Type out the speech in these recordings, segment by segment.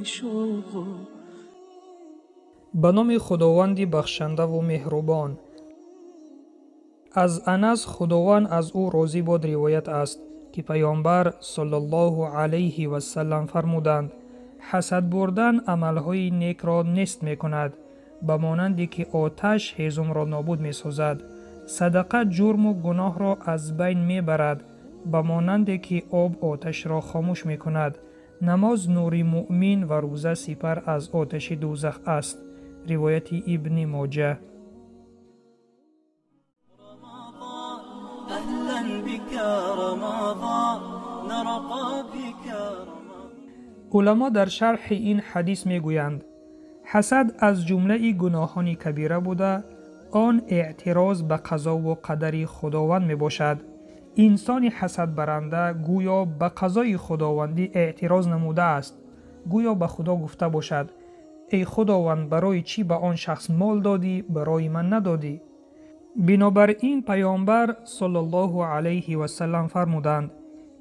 شوقه. Ба номи Худованди бахшандаву меҳрубон. Аз Анас, Худованд аз ӯ розӣ бод, ривоят аст, ки Паёмбар саллаллоҳу алайҳи васаллам фармуданд: ҳасад бурдан амалҳои некро нест мекунад, ба монанде ки оташ ҳезумро нобуд месозад. Садақа ҷурму гуноҳро аз байн мебарад, ба монанде ки об оташро хомӯш мекунад. Намоз нури муъмин ва рӯза сипар аз оташи дӯзах аст. Ривояти Ибни Моҷа. أهلا بك رمضان، نرقى بك رمضان. Уламо дар шарҳи ин ҳадис мегӯянд: ҳасад аз ҷумлаи гуноҳони кабира буда, он эътироз ба қазову қадари Худованд мебошад. Инсони ҳасадбаранда гӯё ба қазои худовандӣ эътироз намудааст, гӯё ба Худо гуфта бошад: эй Худованд, барои чӣ ба он шахс мол додӣ, барои ман надодӣ? Бинобар ин Паёмбар саллаллоҳу алайҳи васаллам фармуданд,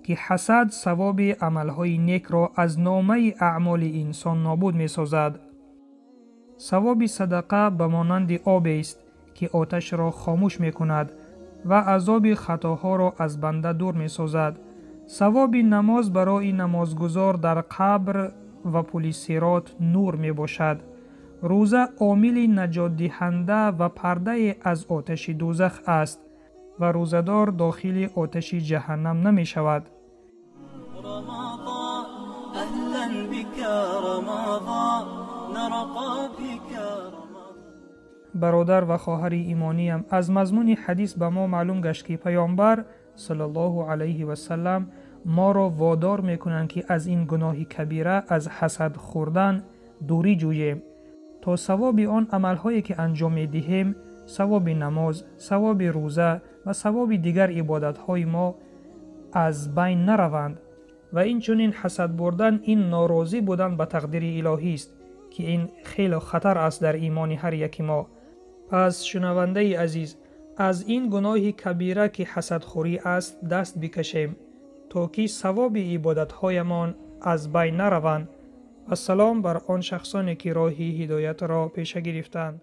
ки ҳасад савоби амалҳои некро аз номаи аъмоли инсон нобуд месозад. Савоби садақа ба монанди обест, ки оташро хомӯш мекунад ва азоби хатоҳоро аз банда дур месозад. Савоби намоз барои намозгузор дар қабр ва пули сирот нур мебошад. Рӯза омили наҷотдиҳанда ва пардае аз оташи дӯзах аст ва рӯзадор дохили оташи ҷаҳаннам намешавад. رمضان، أهلا بك رمضان، نرقى بك رمضان. Бародар ва хоҳари имониям, аз мазмуни ҳадис ба мо маълум гашт, ки Паёмбар саллаллоҳу алайҳи васаллам моро водор мекунанд, ки аз ин гуноҳи кабира, аз ҳасад хӯрдан дурӣ ҷӯем, то савоби он амалҳое ки анҷом медиҳем, савоби намоз, савоби рӯза ва савоби дигар ибодатҳои мо аз байн нараванд. Ва инчунин ҳасад бурдан ин норозӣ будан ба тақдири илоҳист, ки ин хеле хатар аст дар имони ҳар яки мо. Пас шунавандаи азиз, аз ин гуноҳи кабира, ки ҳасадхӯрӣ аст, даст бикашем, то ки савоби ибодатҳоямон аз байн нараванд. Вассалом бар он шахсоне, ки роҳи ҳидоятро пеша гирифтанд.